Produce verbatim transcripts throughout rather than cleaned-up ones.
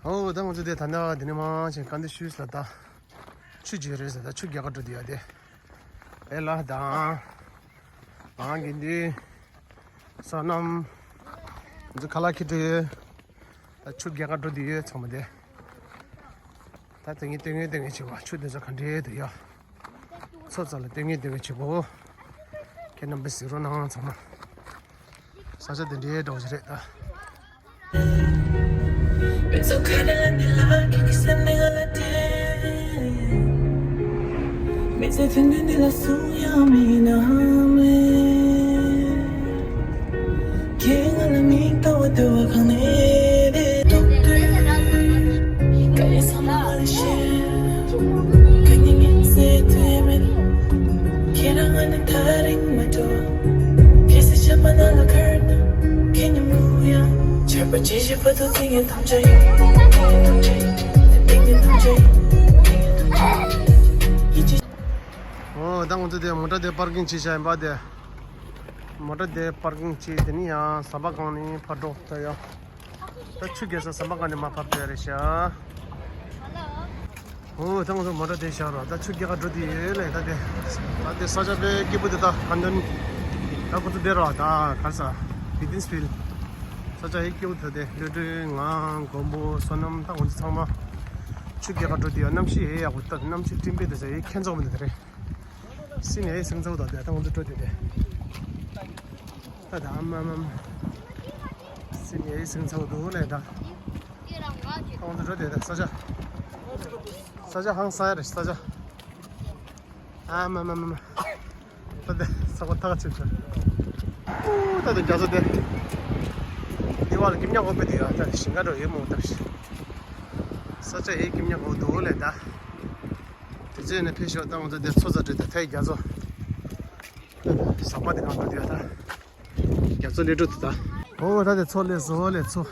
ཨོ་ད་ང་ཚོ་དེ་ད་ནི་དེ་ནི་མང་ཆེ་ག་འདི་ཤུས་ལ་ད་ཆུ་རྒྱག་རེད་ཟེར། ད་ཆུ་རྒྱག་ག་འགྲོ་དེ་ཡ་དེ་ཨེ་ལ་དང་། ཨང་གི་འདི་སོ་ནམ་འདི་ཁ་ལག་ཁྱི་འདྲ་ཡོད། ད་ཆུ་རྒྱག་ག་འགྲོ་དུས་ཡོད་ཚང་མ་དེ། ད་དེ་ངས་ལྟོས་ངས་ལྟོས་ངས་བྱེད་པ་ཆུ་དེ་ཚོ་ག་འདྲའི་འདུག་ཡ། ཚོ་ཚ་ལ་ལྟོས་ངས་ལྟོས་ངས་བྱེད་པོ། ཁྱེད་རྣམ་པས་གཟིགས་རོགས་གནང་ཚང་མ། ས་ཆ་དེ་འདྲའི་འདྲ་བོ་ཞིག་རེད་ད། ཨོ་ད་ང་ཚོ་དེ་མོ་ཊ་དེ་པར་ཀིང་བྱས་བཞག་ཡིན་པ་དེ། མོ་ཊ་དེ་པར་ཀིང་བྱས་དེ་ནི་ཡང་ཟམ་པ་སྒང་ནས་ཕར་འགྲོ་ད་ཡ། ད་ཆུ་རྒྱག་ས་ཟམ་པ་སྒང་ནས་མར་ཕབ་བསྡད་རེད་ཤག་ཨོ་ད་ང་ཚོ་མོ་ཊ་དེ་བཞག་རོགས། ད་ཆུ་རྒྱག་ག་འགྲོ་དེ་ཡོད་ལས། ད་དེ་ད་དེ་ས་ཆ་དཔེ་སྐྱིད་པོ་དེ། ད་ག་འདོན་ད་ཁོ་ཚོ་བསྡད་རོགས། ད་ག་ས་བི་ཏིན་སི་ཕིལ་ས་ཆ་ཧེ་སྐྱིད་པོ་ད་དེ་ལོ་དྲོད་ངང་མགོན་པོ་བསོད་ནམས་ད་ང་ཚོ་ཚང་མ་ཆུ་རྒྱག་ག་འགྲོ་དེ་ཡོད། གནམ་གཤིས་ཧེ་ཡག་པོ། ད་གནམ་གཤིས་སྤྲིན་པས་དེ་ས་ཧེ་ཁྱེད་ཚོགས་མི་འདུག་དེ་རེད། སི་ནས་སིང་ཚའོ་དང་དེ་ད་ང་ཚོ་འགྲོ་དེ་དེ། ད་ད་ཨམ་ཨམ་ཨམ། སི་ནས་སིང་ཚའོ་འདུག་ལས་ད། ད་ང་ཚོ་འགྲོ་དེ་དེ་ས་ཆ། ས་ཆ་ཧང་སང་ཡ་རེད་ས་ཆ། ཨམ་ཨམ་ཨམ་ཨམ། ད་དེ་ས་གོ་ཐག་ཆོད་ཆོད། ཨུ་ད་དེ་རྒྱ་མཚོ་དེ། འདི་བར་ཀིམ་ཉག་གོ་པེ་དེ་ཡ་ད་ཞིང་ཁ་འགྲོ་ཡོད་མོ་ད་ཞིང་། ས་ཆ་ཧེ་ཀིམ་ཉག་གོ་འདུག་ལས་ད། དེ་ཚོ་ནས་ཕེབས་ཤོག་ད་ང་ཚོ་དེ་མཚོ་ཚ་དྲོད་དེ་ཐའི་རྒྱ་མཚོ། ཟམ་པ་དེ་གང་འགྲོ་དུས་ད། རྒྱ་མཚོ་སླེབས་འགྲོ་དུས་ད། ཨོ་ད་དེ་མཚོ་སླེབས་སོ་སླེབས་མཚོ།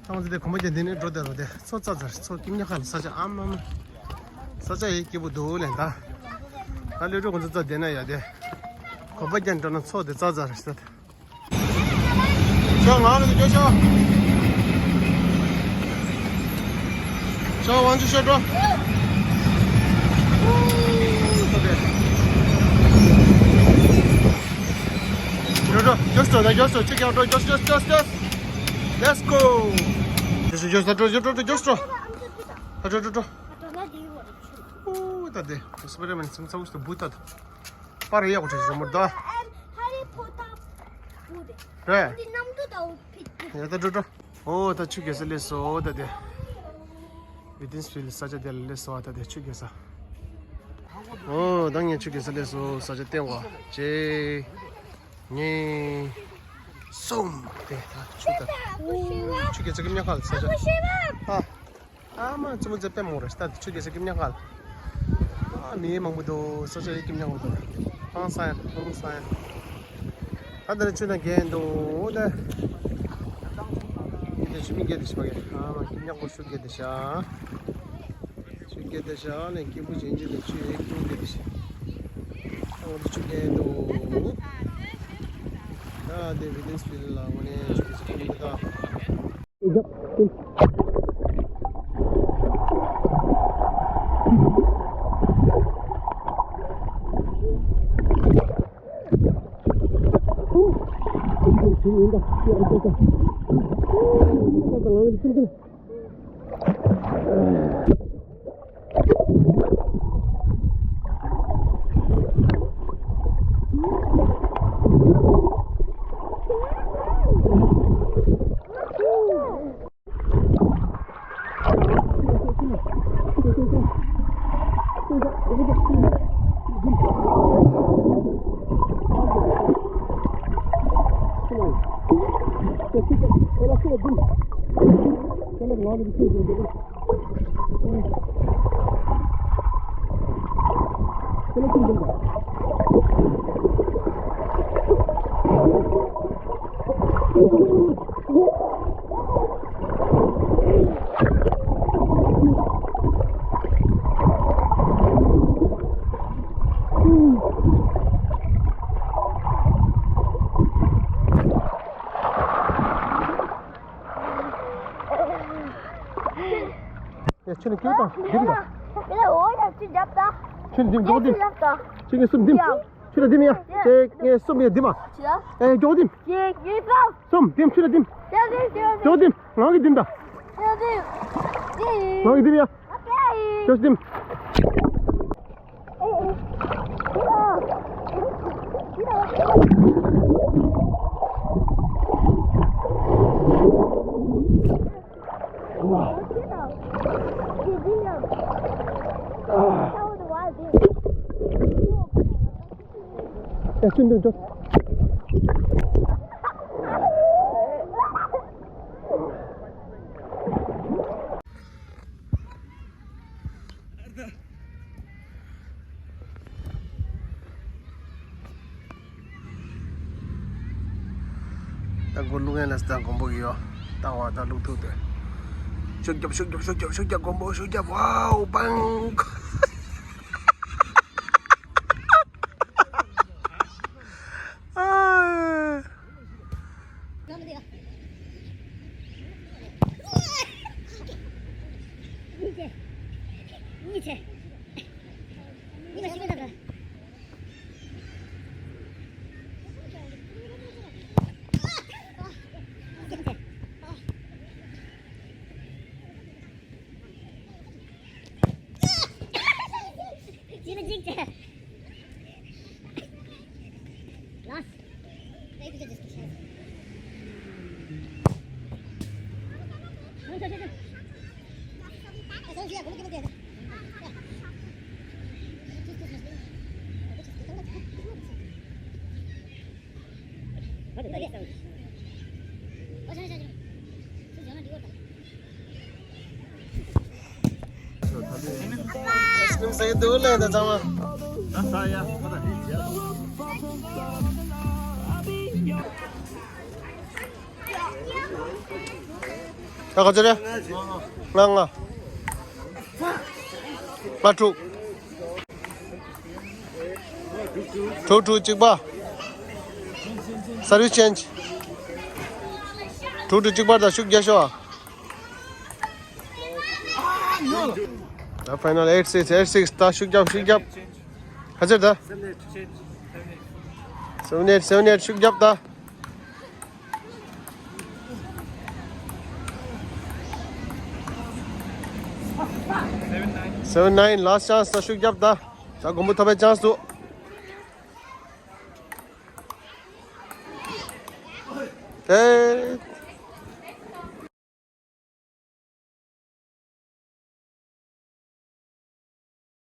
ད་ང་ཚོ་དེ་གོམ་པ་རྒྱག་འདི་ནས་འགྲོ་དེ་རོ་དེ་མཚོ་ཚ་ཚ་མཚོ་སྐྱིབ་ཉ་ཁ་ལ་ས་ཆ་ཨ་མ་མ། ས་ཆ་ཡེ་སྐྱིད་པོ་འདུག་ལས་ད། ད་སླེབས་འགྲོ་ང་ཚོ་ཚ་དེ་ན་ཡ་དེ། གོམ་པ་རྒྱག་འགྲོ་ན་མཚོ་དེ་ཚ་ཚ་རེད་ས། ཤོག་ང་ལ་སྐྱོ་ཤོག་ཤོག་དབང་ཆུ་ཤོག་འགྲོ། འགྲོ་འགྲོ་མགྱོགས་འགྲོ་ད་མགྱོགས་འགྲོ་ཅིག་ཡང་འགྲོ་མགྱོགས་མགྱོགས་མགྱོགས་མགྱོགས། Let's go. མགྱོགས་འགྲོ་མགྱོགས་འགྲོ་འགྲོ་འགྲོ་མགྱོགས་འགྲོ། ཨ་འགྲོ་འགྲོ་འགྲོ། ཨོ་ད་དེ་སི་པེ་ར་མེན་སིང་ཚ་བུ་སྟོ་བུ་ད་དེ། པར་ཡག་པོ་བྲིས་སོང་མོ་ད། ཧ་རི་ཕོ་ཏ་བུ་རེད། རེད། འདི་གནམ་གྲུ་ལྟ་བུ་ཕིག་ཕིག་ཡ་ད་འགྲོ་འགྲོ། ཨོ་ད་ཆུ་རྒྱག་ས་སླེབས་སོང་ད་དེ། བི་ཏིན་སི་ཕིལ་ས་ཆ་དེ་ལ་སླེབས་སོང་ད་དེ་ཆུ་རྒྱག་ས། ཨོ་ད་ངས་ཆུ་རྒྱག་ས་སླེབས་སོང་ས་ཆ་སྟེང་བ་ཅེ། ངས་སོང་དེ་ད་ཆུ་ད། ཆུ་རྒྱག་ས་ཀི་མཉམ་ཁ་ལ་ས་ཆ། ཨ། ཨ་མ་ཙི་མོ་ཙེ་པེ་མོ་རེ་ད་ཆུ་རྒྱག་ས་ཀི་མཉམ་ག་ལ། ཨ་མི་མང་པོ་འདུག་ས་ཆ་ཡི་ཀི་མཉམ་ག་འདུག་ཧང་སང་ཡ་ཧང་སང་ཡ། ད་འདིར་ཆུ་ནང་གས་འདུག་ད། འདི་ཆུ་མི་གས་དེ་ཤི་པ་གས་ཨ་མ་ཀི་མཉམ་གོ་ཆུ་གས་དེ་ཤ། ཆུ་གས་དེ་ཤ་ནས་སྐྱིད་པོ་ཅན་ཅི་དེ་ཆུ་ཡི་ཀི་མོ་གས་དེ་ཤ། ཨ་འདི་ཆུ་གས་འདུག་ད་འདི་བི་ཏིན་སི་ཕིལ་ལ་ངོ་ནས་ཆུ་གས་ཆུ་གས་འདུག་ད། ཁྱོད་ནི་སྐྱོ་དང་འདི་མི་དང་། ཁྱོད་ནི་འོ་ཡ་ཅི་རྒྱབ་དང་། ཁྱོད་ནི་འདི་མགྱོགས་འདིམ། ཁྱོད་ནི་གསུམ་འདིམ། ཁྱོད་ལ་འདིམ་ཡ། ཁྱེད་ངས་གསུམ་ཡ་འདིམ་ཨ། ཨེ་མགྱོགས་འདིམ། གསུམ་འདིམ། ཁྱོད་ལ་འདིམ། མགྱོགས་འདིམ། ངང་གིས་འདིམ་དང་། ངང་གིས་འདིམ་ཡ། མགྱོགས་འདིམ། ད་མགོ་བླུག་ཡན་ལ་ད་མགོན་པོ་གི་ཡོ། ད་བ་ད་བླུག་ཐུབ་དེ། ཤུགས་རྒྱབ་ཤུགས་རྒྱབ་ཤུགས་རྒྱབ་ཤུགས་རྒྱབ་མགོན་པོ་ཤུགས་རྒྱབ། ཝའོ་པང་། ཨ། ད་ག་ཚོད་རེད། ལྔ་ལྔ། ལྔ་དྲུག། དྲུག་དྲུག་གཅིག་པ། Service change། དྲུག་དྲུག་གཅིག་པ་དང་ཤུགས་རྒྱག་ཤོག་ཨ། ད་final eight six eight six། ད་ཤུགས་རྒྱབ་ཤུགས་རྒྱབ། ག་ཚོད་ད། Seven eight seven eight། ཤུགས་རྒྱབ་ད། Seven nine། Last chance། ད་ཤུགས་རྒྱབ་ད། ད་མགོན་པོ་ཐོབ་པའི་chance་འདུག